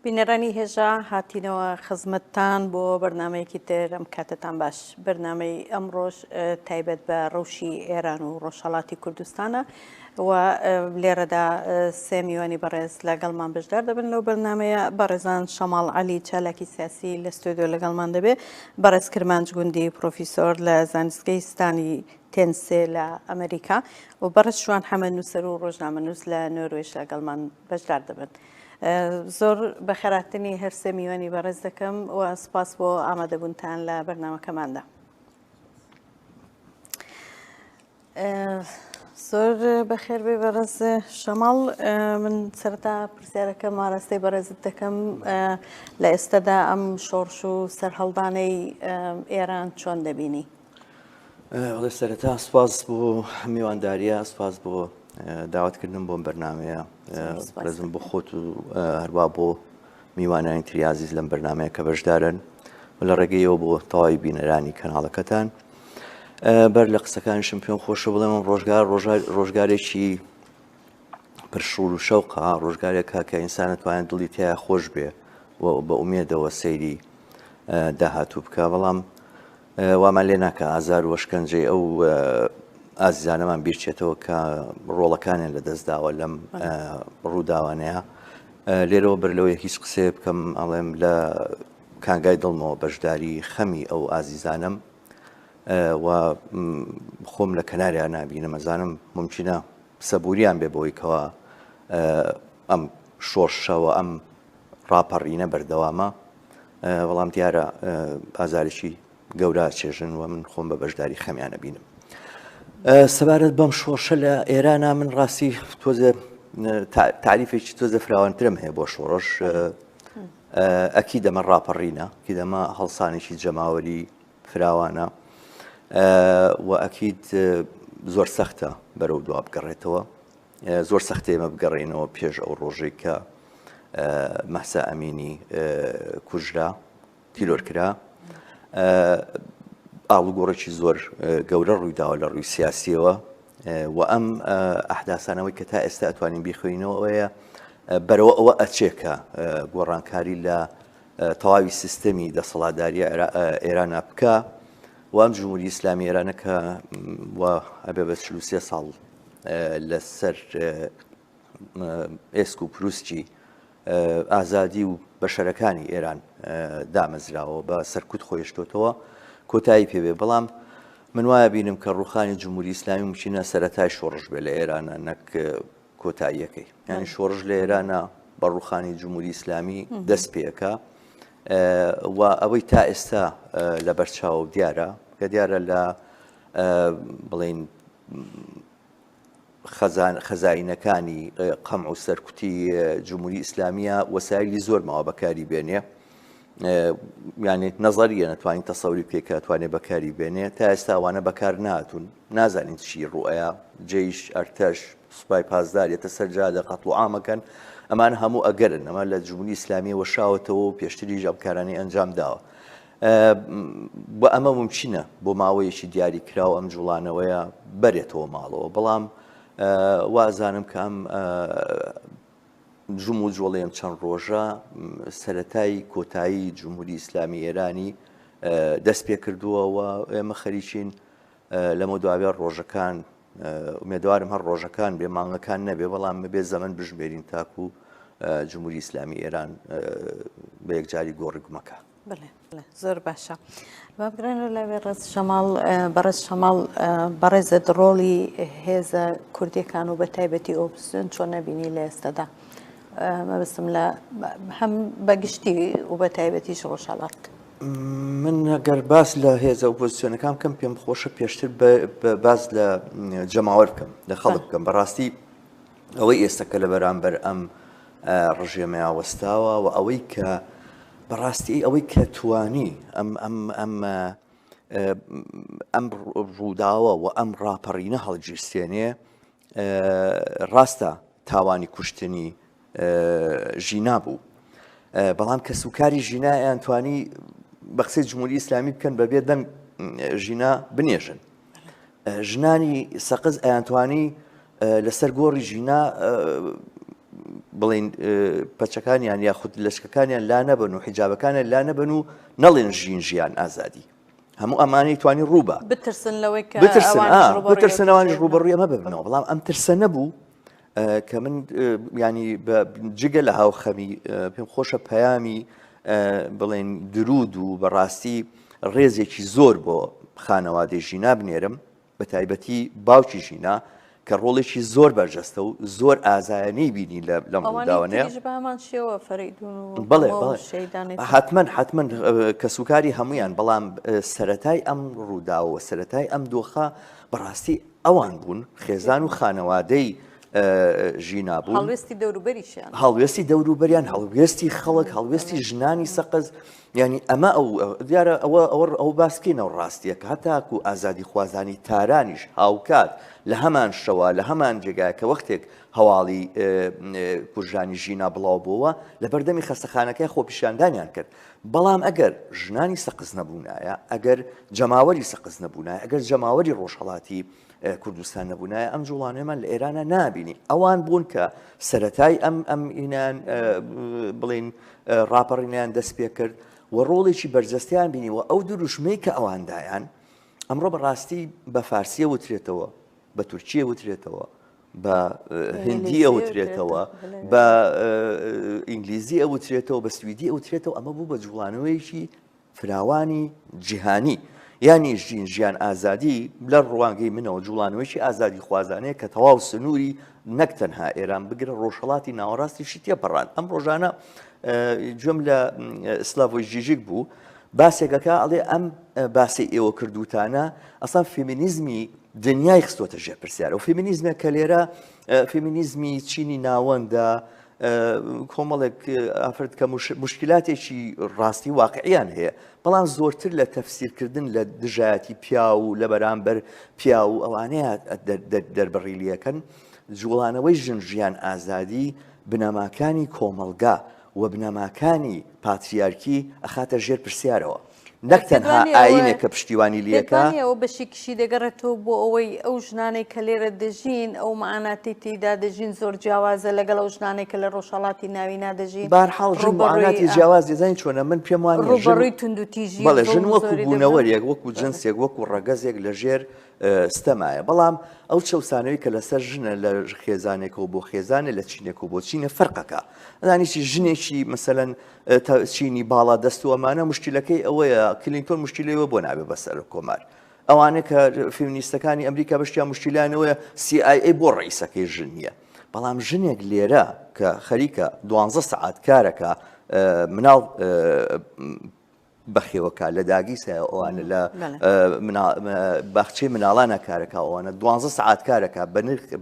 بینەرانی هێژا هاتینەوە خزمەتتان بۆ بەرنامەیەکی تر ئەم کاتەتان باش بەرنامەی ئەمڕۆش تایبەت بە ڕەوشی ئێران و ڕۆژهەڵاتی کوردستانە و لێرەدا سێ میوانی بەڕێز لەگەڵمان بەشدار دەبن لەو بەرنامەیە بەڕێزان شەماڵ عەلی چالاکی سیاسی لە ستۆدیۆ لەگەڵمان دەبێ بەڕێز کرمانج گوندی پرۆفیسۆر لە زانستگەی ستانی تێنسێ لە ئەمریکا و بەڕێز شوان حەمە نووسەر و ڕۆژنامەنووس لە نۆروێژ لەگەڵمان بەشدار دەبن. زۆر بەخێرهاتنی هەرسێ میوانی بەڕێز دەکەم و سپاس بۆ ئامادەبوونتان لە بەرنامەکەماندا. زۆر بەخێر بێ بەڕێز شەماڵ من سەرەتا پرسیارەکە ماراستەی بەڕێزت دەکەم لە ئێستادا ئەم شۆڕش و سەرهەڵدانەی ئێران چۆن دەبینی؟ بەڵێ سەرەتا سپاس بۆ میوانداریە سپاس بۆ داوەتکردن بۆم بەرنمەیە ڕێزم بۆ خۆت و هەروە بۆ میوانانی تری ئازیز لەم بەرنمەیە کە بەشدارن و لە ڕێگەیەوە بۆ تەواوی بینەرانی کەناڵەکەتان بەر لە قسەکانیشم پێم خۆشە بڵێم ڕۆژگار ڕۆژگارێکی پرشور و شەوقە ڕۆژگارێکە کە ئینسانە توانێت دڵی تیا خۆش بێ و بە ئومێدەوە سەیری داهاتوو بکە بەڵام وامان لێ ناکا ئازار و ئەشکەنجەی ئەو ئازیزانەمان بیرچێتەوە کە ڕۆڵەکانیان لە دەست داوە لەم ڕووداوانەیە لێرەوە بەر لەوەی هیچ قسەیە بکەم ئەڵێم لە کانگای دڵمەوە بەشداری خەمی ئەو ئازیزانم و خۆم لە کەناریان نابینم ئەزانم ممکنە سەبوریان بێ بۆی کەوا ئەم شۆڕشەوە ئەم ڕاپەڕینە بەردەوامە بەڵام دیارە ئازارێکی گەورە چێژن و من خۆم بە بەشداری خەمیانە بینم. سەبارەت بەم شۆڕشە لە ئێرانە من ڕاستی تۆزێ تعریفێکی تۆزە فراوانترم هەیە بۆ شۆڕش ئەکی دەمە ڕاپەڕینە کی دەمە هەڵسانێکی جەماوەری فراوانە و ئەکید زۆر سەختە بەرەو دوا بگەڕێتەوە زۆر سەختە ئێمە بگەڕێینەوە پێش ئەو ڕۆژەی کە مەهسا ئەمینی کوژرا تیرۆر کرا ئاڵوگۆڕێکی زۆر گەورە ڕوویداوە لە ڕووی سیاسیەوە و ئەم ئەحداسانەوەی کە تا ئێستا ئەتوانین بیخوێنەوە ئەوەیە بەرەوە ئەوە ئەچێ کە گۆڕانکاری لە تەواوی سیستەمی دەسەڵاتداری ئێرانە بکە و ئەم جمهوری ئیسلامی ئێرانە کە و ئەبێ بە 43 ساڵ لەسەر ئێسک و پروسکی ئازادی و بەشەرەکانی ئێران دامەزراوە بە سەرکوت خۆیشتۆتەوە کۆتایی پێبێ بەڵام من وایە بینم کە ڕوخانی جمهوری ئیسلامی مچینە سەرەتای شۆڕش بێ لە ئێرانە نەک کۆتاییەکەی ینی شۆڕش لە ئێرانە بە ڕوخانی جمهوری ئیسلامی دەست پێەکە و ئەوەی تا ئێستا لە بەرچاو دیارە کە دیارە لە بڵین خەزاینەکانی قەمع و سەرکوتی جمهوری ئیسلامیە وەسایلی زۆر ماوە بەکاری بێنێ یعنی نەزەریە نەتوانین تەسەوری بکەی کە توانێ بەکاری بێنێ تا ئێستا ئەوانە بەکار ناتون نازانین چی ڕوئەیە جەیش ئەرتەش سوپای پاسدار یەتە سەر جادە قەتڵ و عامەکەن ئەمان هەموو ئەگەرن ئەمە لە جمهوری ئیسلامیە وەشاوەتەوە و پێشتریش ئەم کارانەی ئەنجام داوە بە ئەمە مومکینە بۆ ماوەیەکی دیاری کراو ئەم جوڵانەوەیە بەرێتەوە ماڵەوە بەڵام وازانم کە ئەم جم و جۆڵی ئەم چەند ڕۆژە سەتای کۆتایی جمهوری ئیسلامی ئێرانی دەست پێ کردووە و ئێمە خەریکین لەمە دواێ ڕۆژەکان ئومێدوارم هەر ڕۆژەکان بێ مانگەکان نەبێ بەڵام بێ زەمن بژمێرین تاکو جمهوری ئیسلامی ئێران بە یەکجاری گۆڕی گومەکە. بەڵێ زۆر باشە با بگەڕێنەوە لای بەڕێز شەماڵ بەڕێز شەماڵ بەڕێزت ڕۆڵی هێزە کوردیەکان و بە تایبەتی ئۆپسیۆن چۆن نەبینی لە ئێستادا مەبەستم لە هەم بەگشتی و بە تایبەتیش ڕۆژهەڵات. من گەر باس لە هێزە ئۆپۆزیسیۆنەکان بکەم پێم خۆشە پێشتر باس لە جەماوەر بکەم لە خەڵک بکەم بەڕاستی ئەوەی ئێستا کە لە بەرامبەر ئەم ڕژێمەیا وەستاوە و ئەوەی کە بەڕاستی ئەوەی کە توانی ئەم ئەم ئەم ئەم ڕووداوە و ئەم ڕاپەڕینە هەڵگیرسێنێ ڕاستە تاوانی کوشتنی ژینا بوو بەڵام کەسوکاری ژینایان توانی بە قسەی جمهوری ئیسلامی بکەن بەبێ دەنگ ژینا بنێژن ژنانی سەقز ئەیانتوانی لەسەر گۆڕی ژینا بڵین پەچەکانیان یاخود لەشکەکانیان لا نەبن و حیجابەکانیان لا نەبن و نەڵێن ژین ژیان ئازادی هەموو ئەمانەی توانی ڕووبە بترسن لەوەی کە بترسن بترسن ئەوانیش ڕووبەڕووی ئەمە ببنەوە بەڵام ئەم ترسە نەبوو کە من ینی جگە لە هاوخەمی پێم خۆشە پەیامی بڵێن درود و بەڕاستی ڕێزێکی زۆر بۆ خانەوادەی ژینا بنێرم بە تایبەتی باوکی ژینا کە ڕۆڵێکی زۆر بەرجەستە و زۆر ئازایانەی بینی لە لەم ڕووداوانەیە. ئەوانی تریش بە هەمان شێوە فەرەیدوون و بەڵێ هەموو بەڵێ شەهیدانی تر. حەتمەن حەتمەن کەسوکاری هەموویان بەڵام سەرەتای ئەم ڕووداوە و سەرەتای ئەم دۆخە بەڕاستی ئەوان بوون خێزان و خانەوادەی ژینا بوون. هەڵوێستی دەوروبەریشیان. هەڵوێستی دەوروبەریان، هەڵوێستی خەڵک، هەڵوێستی ژنانی سەقز، یانی ئەمە ئەو دیارە ئەوە ئەوە ئەو باس بکەینەوە ڕاستییەکە هەتاکوو ئازادیخوازانی تارانیش هاوکات لە هەمان شەوە لە هەمان جێگا کە وەختێک هەواڵی کوژرانی ژینا بڵاو بۆوە لە بەردەمی خەستەخانەکەی خۆپیشاندانیان کرد بەڵام ئەگەر ژنانی سەقز نەبوونایە ئەگەر جەماوەری سەقز نەبوونایە ئەگەر جەماوەری ڕۆژهەڵاتی کوردستان نەبوونایە ئەم جوڵانەمان لە ئێرانە نابینی ئەوان بوون کە سەتای ئەم ئەم ئینان بڵین ڕاپەڕینیان دەست پێ کرد و ڕۆڵێکی بەرجەستیان بینی و ئەو دروشمەی کە ئەواندایان ئەمڕۆ بەڕاستی بە فارسیە وترێتەوە بە تورکیە وترێتەوە بە هندی ئەوترێتەوە بە ئینگلیزی ئەوترێتەوە بە سویدی ئەوترێتەوە ئەمە بوو بە جوڵانەوەیەکی فراوانی جیهانی یانی ژین ژیان ئازادی لە ڕوانگەی منەوە جوڵانەوەیەکی ئازادیخوازانەیە کە تەواو سنووری نەک تەنها ئێران بگرە ڕۆژهەڵاتی ناوەڕاستیشی تێپەڕاند ئەم ڕۆژانە گوێم لە سلاڤۆی ژیژیک بوو باسێکەکە ئەڵێ ئەم باسی ئێوە کردوتانە ئەسان فێمینیزمی دنیای خستۆتە ژێر پرسیارە و فێمینیزمێک کە لێرە فێمینیزمی چینی ناوەندە کۆمەڵێک ئافرەت کە مشکلاتێکی ڕاستی واقعیان هەیە بەڵام زۆرتر لە تەفسیرکردن لە دژایەتی پیاو و لە بەرامبەر پیاو و ئەوانەیە دەربڕیلیەکەن جوڵانەوەی ژن ژیان ئازادی بنەماکانی کۆمەڵگا و بنەماکانی پاتریارکی ئەخاتە ژێر پرسیارەوە. نەک تەنها ئایینێک کە پشتیوانی لێکا. پێت وانیە ئەوە بەشێکیشی دەگەڕێتەوە بۆ ئەوەی ئەو ژنانەی کە لێرە دەژین ئەو معاناتەی تێیدا دەژین زۆر جیاوازە لەگەڵ ئەو ژنانەی کە لە ڕۆژهەڵاتی ناوینا دەژین بارحاڵ ژن معاناتی جیاواز دەزانین چۆنە من پێم وانیە ڕووبەڕووی توندوتیژی بەڵێ ژن وەکو بوونەوەرێک وەکو جنسێک وەکو ڕەگەزێک لەژێر ستەمایە بەڵام ئەو چەوسانەوەی کە لەسەر ژنە لە خێزانێکەوە بۆ خێزانێ لە چینێکەوە بۆ چینە فەرقەکە ئەزانی چی ژنێکی مەسەلەن چینی باڵا دەست و ئەمانە مشکلەکەی ئەوەیە کلینتۆن مشکلەوە بۆ نابێ بە سەرۆک کۆمار ئەوانە کە فیمنیستەکانی ئەمریکا بەشتیان مشکلیانەوەیە CIA بۆ ڕئیسەکەی ژن نییە بەڵام ژنێک لێرە کە خەریکە دوانزە سەعات کارەکە مناڵ بەخێوەکە لە داگیسایە ئەوانە لە باخچەی مناڵانە کارەکە ئەوانە دوانزە سعات کارەکە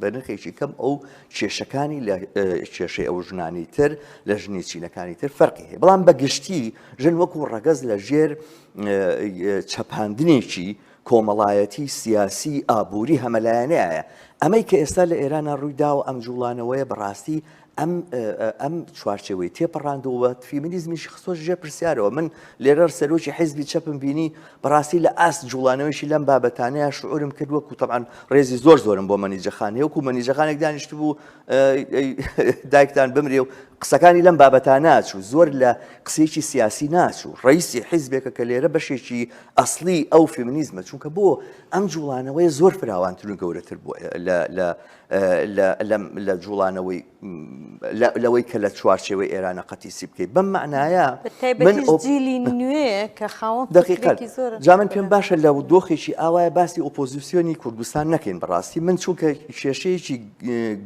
بە نرخێکی کەم ئەو کێشەکانی لە کێشەی ئەو ژنانی تر لە ژنی چینەکانی تر فەرقی هەیە بەڵام بە گشتی ژن وەکو ڕەگەز لە ژێر چەپاندنێکی کۆمەڵایەتی سیاسی ئابووری هەمەلایەنەیە ئەمەی کە ئێستا لە ئێرانە ڕوویداوە ئەم جوڵانەوەیە بەڕاستی ئەم ئەم چوارچێوەی تێپەڕاندووە و فیمینیزمیشی خستۆتە ژێر پرسیارەوە. من لێرە سەرۆکی حیزبی چەپم بینی بەڕاستی لە ئاست جوڵانەوەیشی لەم بابەتانەیە شعورم کرد وەکو تەبعەن ڕێزی زۆر زۆرم بۆ مەنیجە خان هەیە وەکو مەنیجە خانێک دانیشتبوو دایکتان بمرێ و قسەکانی لەم بابەتانە ناچوو زۆر لە قسەیەکی سیاسی ناچوو ڕئیسی حیزبێکە کە لێرە بەشێکی ئەسڵی ئەو فیمینیزمە چونکە بۆ ئەم جوڵانەوەی زۆر فراوانتر و گەورەتر بوو لە لە جوڵانەوەی لەوەی کە لە چوارچێوەی ئێرانە قەتیسی بکەیت بەم مەعنایە من جیلی نوێ کە خاوەن دقیقا جا من پێم باشە لە دۆخێکی ئاوایە باسی ئۆپۆزیسیۆنی کوردستان نەکەین بەڕاستی من چونکە کێشەیەکی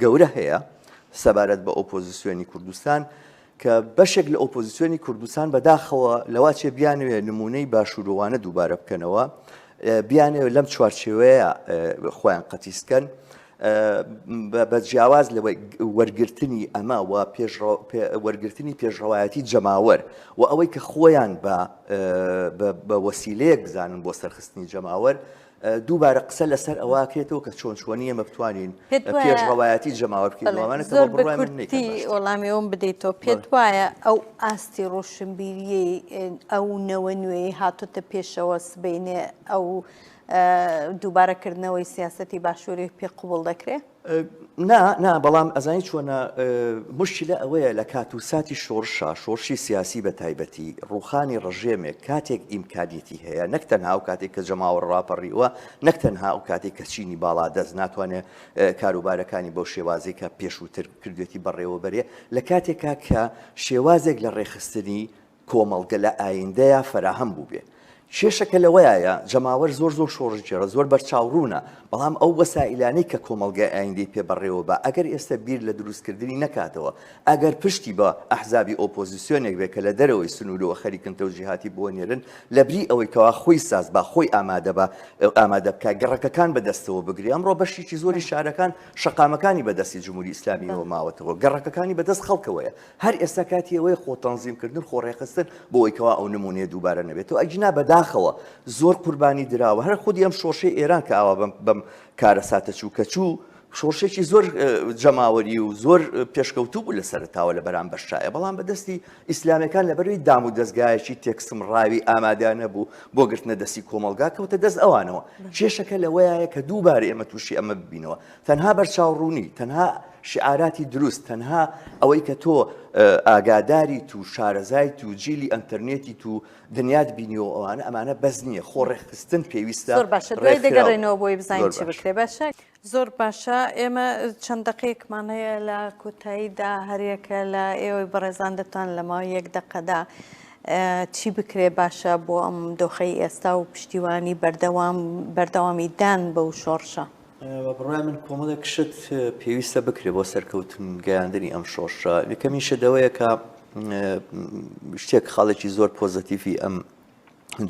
گەورە هەیە سەبارەت بە ئۆپۆزیسیۆنی کوردستان کە بەشێک لە ئۆپۆزیسیۆنی کوردستان بەداخەوە لەواچێ بیانەوێ نمونەی باشووروانە دووبارە بکەنەوە بیانەوێ لەم چوارچێوەیە خۆیان قەتیس کەن بە جیاواز لە وەرگرتنی ئەمە و وەرگرتنی پێشڕەوایەتی جەماوەر و ئەوەی کە خۆیان بە وەسیلەیەک بزانن بۆ سەرخستنی جەماوەر دووبارە قسە لەسەر ئەوە کرێتەوە کە چۆن چۆنی ئێمە بتوانین پێشڕەوایەتی جەماوەر بکەین ئەوانە زۆر بە کورتی وەڵامی ئەوم بدەیتەوە پێت وایە ئەو ئاستی ڕۆشنبیریەی ئەو نەوە نوێی هاتۆتە پێشەوە سبەینێ ئەو دووبارەکردنەوەی سیاسەتی باشووری پێ قبوڵ دەکرێ؟ نا نا بەڵام ئەزانی چۆنە موشکیلە ئەوەیە لە کات و ساتی شۆڕشا شۆڕشی سیاسی بە تایبەتی ڕووخانی ڕژێمێک کاتێک ئیمکانیەتی هەیە نەک تەنها ئەو کاتێک کە جەماوەر ڕاپەڕیوە نەک تەنها ئەو کاتێک کە چینی باڵا دەست ناتوانێت کاروبارەکانی بەو شێوازەی کە پێشووتر کردوێتی بەڕێوەبەرێ لە کاتێکا کە شێوازێک لە ڕێکخستنی کۆمەڵگە لە ئایندەیا فەراهەم بووبێ. کێشەکە لەوەیایە جەماوەر زۆر زۆر شۆڕشگێڕە، زۆر بەرچاوڕوونە، بەڵام ئەو وەسائیلانەی کە کۆمەڵگای ئایندەی پێ بەڕێوە با، ئەگەر ئێستا بیر لە دروستکردنی نەکاتەوە، ئەگەر پشتی بە ئەحزابی ئۆپۆزیسیۆنێک بێ کە لە دەرەوەی سنوورەوە خەریکن تەوجیهاتی بۆ نێرن، لەبری ئەوەی کەوا خۆی ساز با، خۆی ئامادە با، ئامادە بکا، گەڕەکەکان بە دەستەوە بگرێ. ئەمڕۆ بەشێکی زۆری شارەکان شەقامەکانی بە دەستی جمهوری ئیسلامییەوە ماوەتەوە، گەڕەکەکانی بە دەست خەڵکەوەیە. هەر ئێستا کاتی ئەوەیە خۆ تەنزیم کردن خۆ ڕێکخستن بۆ ئەوەی کەوا ئەو نمونەیە دووبارە نەبێتەوە ئەگینا بەداخەوە زۆر قوربانی دراوە هەر خودی ئەم شۆڕشەی ئێران کە ئاوا بەم بەم کارەساتە چوو کە چوو شۆڕشێکی زۆر جەماوەری و زۆر پێشکەوتوو بوو لە سەرەتاوە لە بەرامبەر شایە بەڵام بەدەستی ئیسلامەکان لەبەروی دام و دەستگایەکی تێکسمڕاوی ئامادە نەبوو بۆ گرتنە دەستی کۆمەڵگا کەوتە دەست ئەوانەوە کێشەکە لەوەیە کە دووبارە ئێمە تووشی ئەمە ببینەوە تەنها بەرچاوڕوونی، تەنها شیعاراتی دروست، تەنها ئەوەی کە تۆ ئاگاداریت و شارەزایت و جیلی ئەنتەرنێتیت و دنیات بینیوە ئەوانە ئەمانە بەس نییە، خۆ ڕێکخستن پێویستە. زۆر باشە دوای دەگەڕێینەوە بۆی بزانین چی بکرێ باشە. زۆر باشە ئێمە چەند دەقەیەکمان هەیە لە کۆتاییدا هەریەکە لە ئێوەی بەڕێزان دەتوان لە ماوەی یەک دەقەدا چی بکرێ باشە بۆ ئەم دۆخەی ئێستا و پشتیوانی بەردەوام بەردەوامی دان بەو شۆڕشە. بە بڕوای من کۆمەڵێک شت پێویستە بکرێ بۆ سەرکەوتن گەیاندنی ئەم شۆڕشە. یەکەمین شت ئەوەیە کە شتێک خاڵێکی زۆر پۆزەتیفی ئەم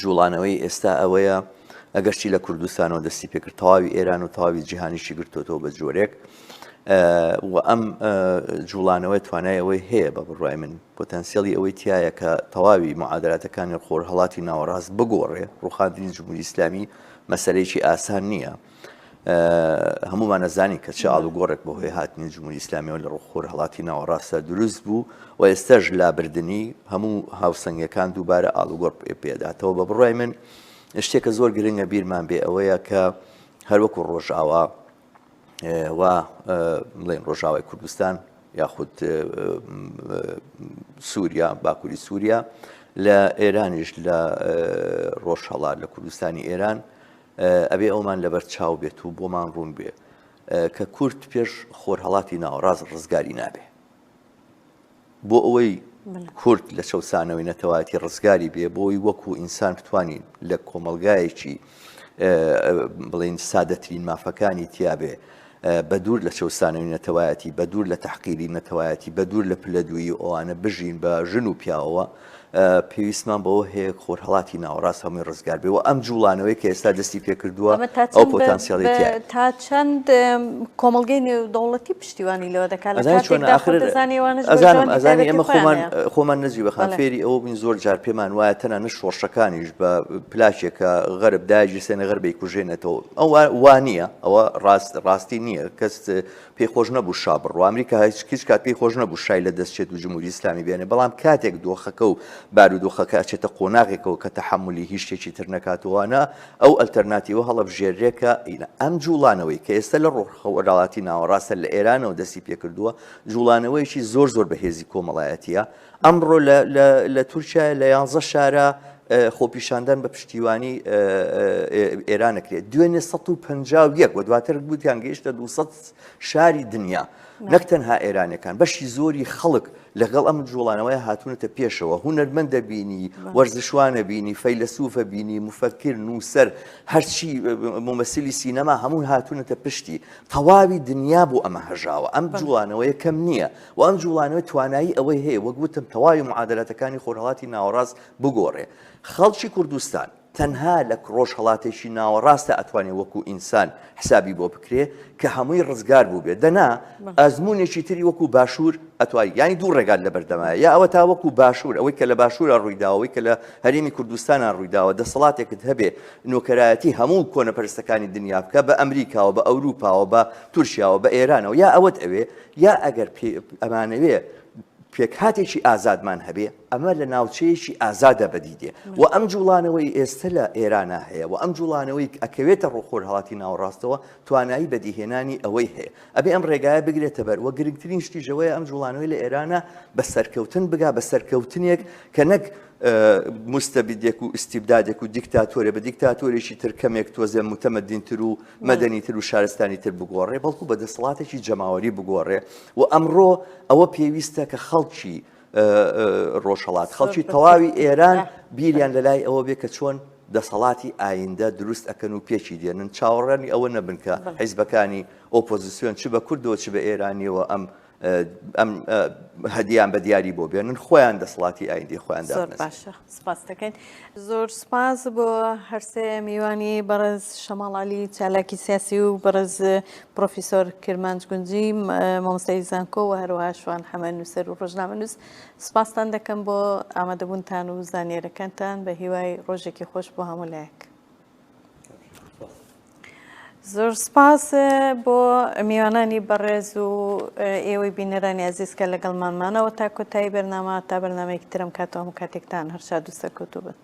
جوڵانەوەی ئێستا ئەوەیە ئەگەرچی لە کوردستانەوە دەستی پێکرد تەواوی ئێران و تەواوی جیهانیشی گرتوتەوە بە جۆرێک و ئەم جوڵانەوەی توانای ئەوەی هەیە بە بڕوای من پۆتەنسیەلی ئەوەی تایە کە تەواوی معادلاتەکانی خۆرهەڵاتی ناوەڕاست بگۆڕێ ڕوخاندنی جمهوری ئیسلامی مەسەلەیەکی ئاسان نییە. هەمومان ئەزانین کە چ ئاڵوگۆڕێک بە هۆی هاتنی جمهوری ئیسلامیەوە لە ڕۆخۆرهەڵاتی ناوەڕاستدا دروست بوو و ئێستاش لابردنی هەموو هاوسەنگیەکان دووبارە ئاڵوگۆڕ پێداتەوە. بە بڕوای من شتێکە زۆر گرنگە بیرمان بێ ئەوەیە کە هەروەکو ڕۆژئاوا و بڵێن ڕۆژاوای کوردستان یاخود سووریا باکووری سووریا لە ئێرانیش لە ڕۆژهەڵات لە کوردستانی ئێران ئەبێ ئەومان لەبەر چاو بێت و بۆمان ڕوون بێ کە کورد پێش خۆرهەڵاتی ناوەڕاست ڕزگاری نابێ. بۆ ئەوەی کورد لە چەوسانەوەی نەتەوایەتی ڕزگاری بێ، بۆ ئەوەی وەکو ئینسان بتوانین لە کۆمەڵگایەکی بڵێین سادەترین مافەکانی تیابێ بە دوور لە چەوسانەوەی نەتەوایەتی، بە دوور لە تەحقیری نەتەوایەتی، بە دوور لە پلەدوویی و ئەوانە بژین بە ژن و پیاوەوە، پێویستمان بەوە هەیە خۆرهەڵاتی ناوەڕاست هەمووی ڕزگار بێ و ئەم جوڵانەوەی کە ئێستا دەستی پێکردووە ئەو پۆتانسیەڵی تیایە. تا چەند کۆمەڵگەی نێودەوڵەتی پشتیوانی لەوە دەکات لە کاتێکدا خۆت دەزانی ئەوانەش ئەزانم ئەزانی ئێمە خۆمان خۆمان نەجیبە خان فێری ئەوە بووین زۆر جار پێمان وایە تەنانەت شۆڕشەکانیش بە پلاکێکە غەرب دایگیرسێنە غەرب ئەیکوژێنێتەوە ئەوە وا نییە ئەوە ڕاست ڕاستی نییە کەس پێی خۆش نەبوو شا بڕوا ئەمریکا هیچ هیچ کات پێی خۆش نەبوو شای لە دەست چێت و جمهوری ئیسلامی بێنێ بەڵام کاتێک دۆخەکە و بارودۆخەکە ئەچێتە قۆناغێکەوە کە تەحەمولی هیچ شتێکی تر نەکاتەوە ئەو ئەلتەرناتیوە هەڵەبژێرێ کە ئەم جوڵانەوەی کە ئێستا لە ڕۆژهەڵاتی ناوەڕاستە لە ئێرانەوە دەستی پێکردووە جوڵانەوەیەکی زۆر زۆر بەهێزی کۆمەڵایەتیە ئەمڕۆ لە تورکیا لە یانزە شارە خۆپیشاندان بە پشتیوانی ئێران ئەکرێت دوێنێ 151 و دواتر گوتیان گەیشتە 200 شاری دنیا نەک تەنها ئێرانەکان بەشی زۆری خەڵک لەگەڵ ئەم جوڵانەوەی هاتوونەتە پێشەوە هونەرمەندە بینی وەرزشوانە بینی فەیلەسوفە بینی مفەکر نووسەر هەرچی ممەسلی سینەما هەموو هاتوونەتە پشتی تەواوی دنیا بۆ ئەمە هەژاوە ئەم جوڵانەوەیە کەم نییە و ئەم جوڵانەوە توانایی ئەوەی هەیە وەک وتم تەواوی معادلاتەکانی خۆرهەڵاتی ناوەڕاست بگۆڕێ. خەڵکی کوردستان تەنها لە ڕۆژهەڵاتێکی ناوەڕاستە ئەتوانێ وەکو ئینسان حسابی بۆ بکرێ کە هەمووی ڕزگار بووبێ دەنا ئەزموونێکی تری وەکو باشوور ئەتوانی یانی دوو ڕێگات لەبەردەمایە یا ئەوە تا وەکو باشوور ئەوەی کە لە باشوورا ڕوویداوە ئەوەی کە لە هەرێمی کوردستانا ڕوویداوە دەسەڵاتێکت هەبێ نۆکەرایەتی هەموو کۆنەپەرستەکانی دنیا بکە بە ئەمریکاوە بە ئەوروپاوە بە تورکیاوە بە ئێرانەوە یا ئەوەت ئەوێ یا ئەگەر ئەمانەوێ پێکهاتێکی ئازادمان هەبێ. ئەمە لە ناوچەیەکی ئازادا بەدی دێ و ئەم جوڵانەوەی ئێستە لە ئێرانا هەیە و ئەم جوڵانەوەی ئەکەوێتە ڕوو خۆرهەڵاتی ناوەڕاستەوە توانایی بەدیهێنانی ئەوەی هەیە. ئەبێ ئەم ڕێگایە بگرێتە بەر و گرنگترین شتیش ئەوەیە ئەم جوڵانەوەی لە ئێرانا بە سەرکەوتن بگا، بە سەرکەوتنێک کە نەک موستەبیدێک و ئیستیبدادێک و دیکتاتۆرێ بە دیکتاتۆرێکی تر کەمێک تۆزێ موتەمەدینتر و مەدەنیتر و شارستانیتر بگۆڕێ، بەڵکو بە دەسەڵاتێکی جەماوەری بگۆڕێ و ئەمڕۆ ئەوە پێویستە کە خەڵکی ڕۆژهەڵات، خەڵکی تەواوی ئێران بیریان لە لای ئەوە بێ کە چۆن دەسەڵاتی ئایندە دروست ئەکەن و پێکی دێنن، چاوەڕانی ئەوە نەبن کە حیزبەکانی ئۆپۆزیسیۆن چ بە کوردەوە چ بە ئێرانیەوە ئەم ئەم هەدیان بە دیاری بۆ بێنن، خۆیان دەسەڵاتی ئایندەی خۆیان زۆر دابمەزرێنن. باشە سپاس دەکەین. زۆر سپاس بۆ هەرسێ میوانی بەڕێز شەماڵ عەلی چالاکی سیاسی و بەڕێز پرۆفیسۆر کرمانج گونجی مامۆستای زانکۆ و هەروەها شوان حەمە نووسەر و ڕۆژنامەنووس. سپاستان دەکەم بۆ ئامادەبوونتان و زانیاریەکانتان بە هیوای ڕۆژێکی خۆش بۆ هەموو لایەک. زۆر سپاس بۆ میوانانی بەڕێز و ئێوەی بینەرانی ئازیز کە لەگەڵمان مانەوە تا کۆتایی بەرنامە تا بەرنامەیەکی ترم کاتەوە هەموو کاتێکتان هەر شاد و سەرکەوتوو بن.